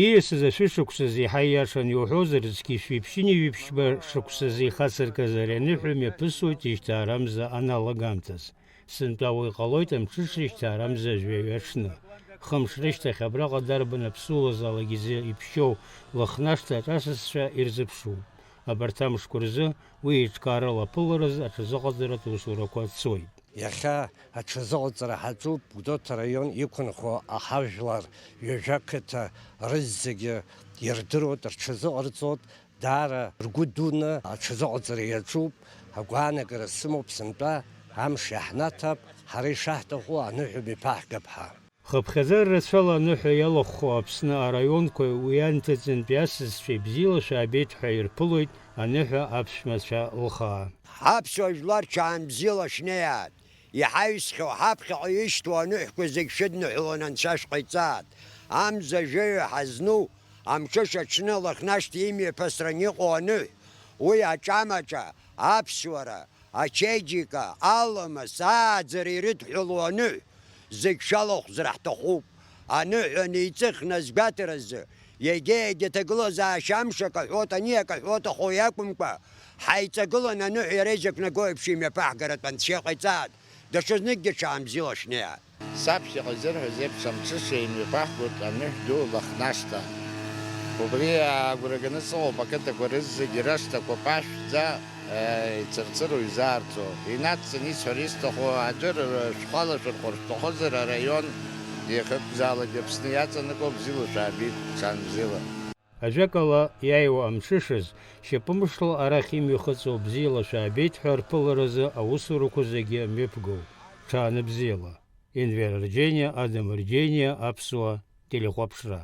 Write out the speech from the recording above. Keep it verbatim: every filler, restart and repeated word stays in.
Ииасыз ашәышықәсазы еиҳа ииашан иуҳәозар, зқьи жәшәи ԥшьынҩажәи ԥшьба шықәсазы ихацыркыз ари аныҳәа мҩаԥысуеит ижьҭаарамза аналагамҭаз. Сынтәа уи ҟалоит амҽыша ижьҭаарамза жәаҩа аҽны. Хымш рышьҭахь абраҟа дарбан аԥсуалазаалак изы иԥшьоу Лыхнашҭа аҿасасцәа ирзыԥшуп. Абарҭ амшқәа рзы уи еиҿкаарала аԥылараз аҽазыҟаҵаратә усурақәа цоит. Иахьа аҽазыҟаҵара ҳаҿуп Гәдоуҭа араион иқәынхо аҳажәлар ҩажәа қыҭа рызегьы ирдыруеит, рҽазыҟарҵоит, даара ргәы дуны аҽазыҟаҵара иаҿуп. Агәаанагара сымоуп сынтәа амш иаҳнаҭап, ҳара ишаҳҭаху аныҳәа мҩаԥаҳгап ҳәа. Хыԥхьаӡара рацәала аныҳәа иалахәхо Аԥсны араионқәа уи анҭыҵынтәи асасцәеи бзиала шәаабеит ҳәа ирԥылоит аныҳәа аԥшәмацәа лхаа. Ҳаԥсуа жәлар чаан бзиала шәнеиааит! Иҳаҩсхьоу ҳаԥхьаҟа ишьҭоу аныҳәқәа зегь шәыдныҳәалон анцәа шәҟаиҵааит. Амза жәаҩа ҳазну, амҽыша аҽны Лыхнашҭа имҩаԥысран иҟоу аныҳә, уи аҿамаҿа, аԥсуара, ачеиџьыка, аламыс, ааӡара ирыдҳәалоу аныҳә, зегь шәалахәзар ҳҭахуп. Аныҳәа неиҵых назгәаҭаразы, егьа-егьа ҭагылазаашьа амш акаҳәоит, ани акаҳәоит ахәы иакәымкәа, ҳаиҵагыланы аныҳәа иара изықәнаго еиԥш имҩаԥаҳгаратә анцәа иҟаиҵааит, даҽазныкгьы ҽаанбзиала шәнеиааит. Саԥхьаҟа изырҳәаз еиԥш, амҽыша имҩаԥаҳгоит аныҳә ду Лыхнашҭа. Убри агәра ганы сыҟоуп ақыҭақәа рызегьы рышҭақәа ԥашәӡа, э, ицырцыруа изаарҵо. Инацҵаны исҳәар исҭаху, аӡәыр шәхала шәырхәар шәҭахызар, араион иахьакәзаалак Аԥсны иаҵанакуа бзиала шәаабеит, ҽаанбзиала. Ажәакала, иааиуа амҽышаз, шьапымшла арахь имҩахыҵуа бзиала шәаабеит ҳәа рԥыларазы аусурақәа зегьы мҩаԥгоуп. Ҽаанбзиала. Енвер Арџьениа, Адам Арџьениа, Аԥсуа телехәаԥшра.